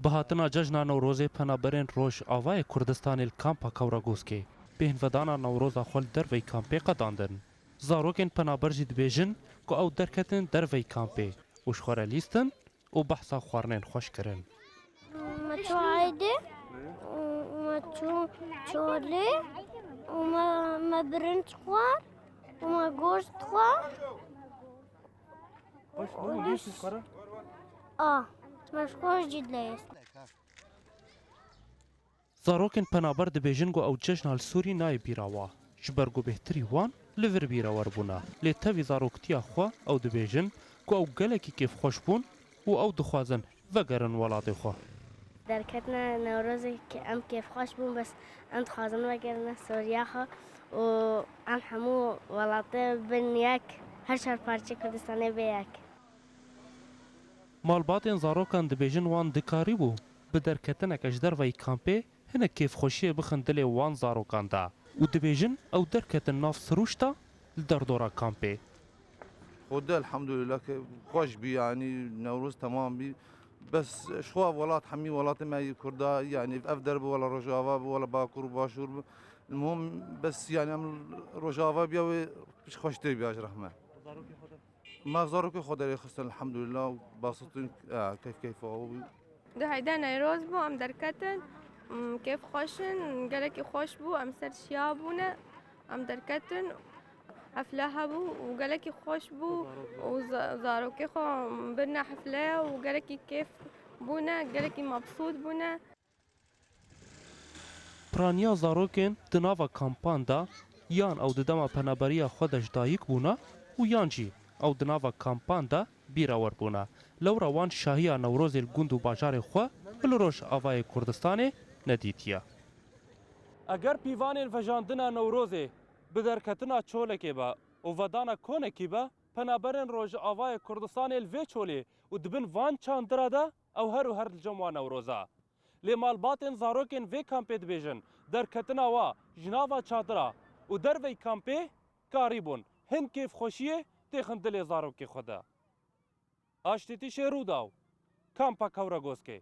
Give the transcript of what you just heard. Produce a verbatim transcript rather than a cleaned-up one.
Bi hatina cejna Newrozê penaberên Rojavayê Kurdistanê li kampa Kewragoskê bêhnvedana Newroza xwe li derveyî kampê qedandin. Zarokên penaber jî dibêjin ku ew derketin derveyî kampê û ji xwe re lîstin û behsa xwarinên xweş kirin. Me çû eydê, me çû çolê û me, me birinç xwar û me goşt xwar. Xweş bû, lêst xwara? A, me ji xwe jî dileyist. Zarokên penaber dibêjin ku ew cejna li Sûrî nayê bîra wa, ji ber ku bêhtirî wan li vir bîrewer bûne. Lê tevî zaroktiya xwe ew dibêjin ku ew gelekî kêfxweş bûn û ew dixwazin vegerin welatê xwe. Derketina Newrozê em kêfxweş bûn, bes em dixwazin vegerine Sûriya xwe û em hemû welatê bin yek, her çar parçeyê Kurdistanê bê yek. Malbatên zarokan dibêjin wan dikarîbû bi derketineke ji derveyî kampê hinek kêfxweşiyê bixin dilê wan zarokan de û dibêjin ew derketin nav sirûşta li derdora kampê. Xwedê elhamdulillah ke xweş bî, yanî Newroz temam bî. Bes ji xwe welat hemî welatê me yê Kurda, yanî ev der bi wela Rojava bi wela Bakur û Başûr bi. Muhim bes yanî em Rojava biya wê xweştir biya ji rehme. Me zarokê xwe derê xistin, elhamdulillah, û basitin, e, keyf keyfa û Di heyde Newroz bû, em derketin, m, kêf xweş in, gelekî xweş bû, em ser şiya bûne, em derketin, hefle hebû û gelekî xweş bû û za-, zarokê xwe birine hefleye û gelekî kêf bûne, gelekî mebsût bûne. Piraniya zarokên di nava kampan de yan ew di dema penaberiya xwe de ji dayik bûne û yan jî ew di nava kampan de bîrewer bûne. Lewra wan şahiya Newrozê li gund û bajarê xwe li Rojavayê Kurdistanê nedîtiye. Eger pîvanên vejandina Newrozê bi derketina çolekê be û vedana konekî be, penaberên Rojavayê Kurdistanê li vê çolê û di bin van çandira de ew her û her li cem wan Newroz e. Lê malbatên zarokên vê kampê dibêjin, derketina wa ji nava çadira û derveyî kampê karîbûn hin kêfxweşiyê têxin dilê zarokê xwe de. Aştîtî Şêrûdaw, Kampa Kewregoskê.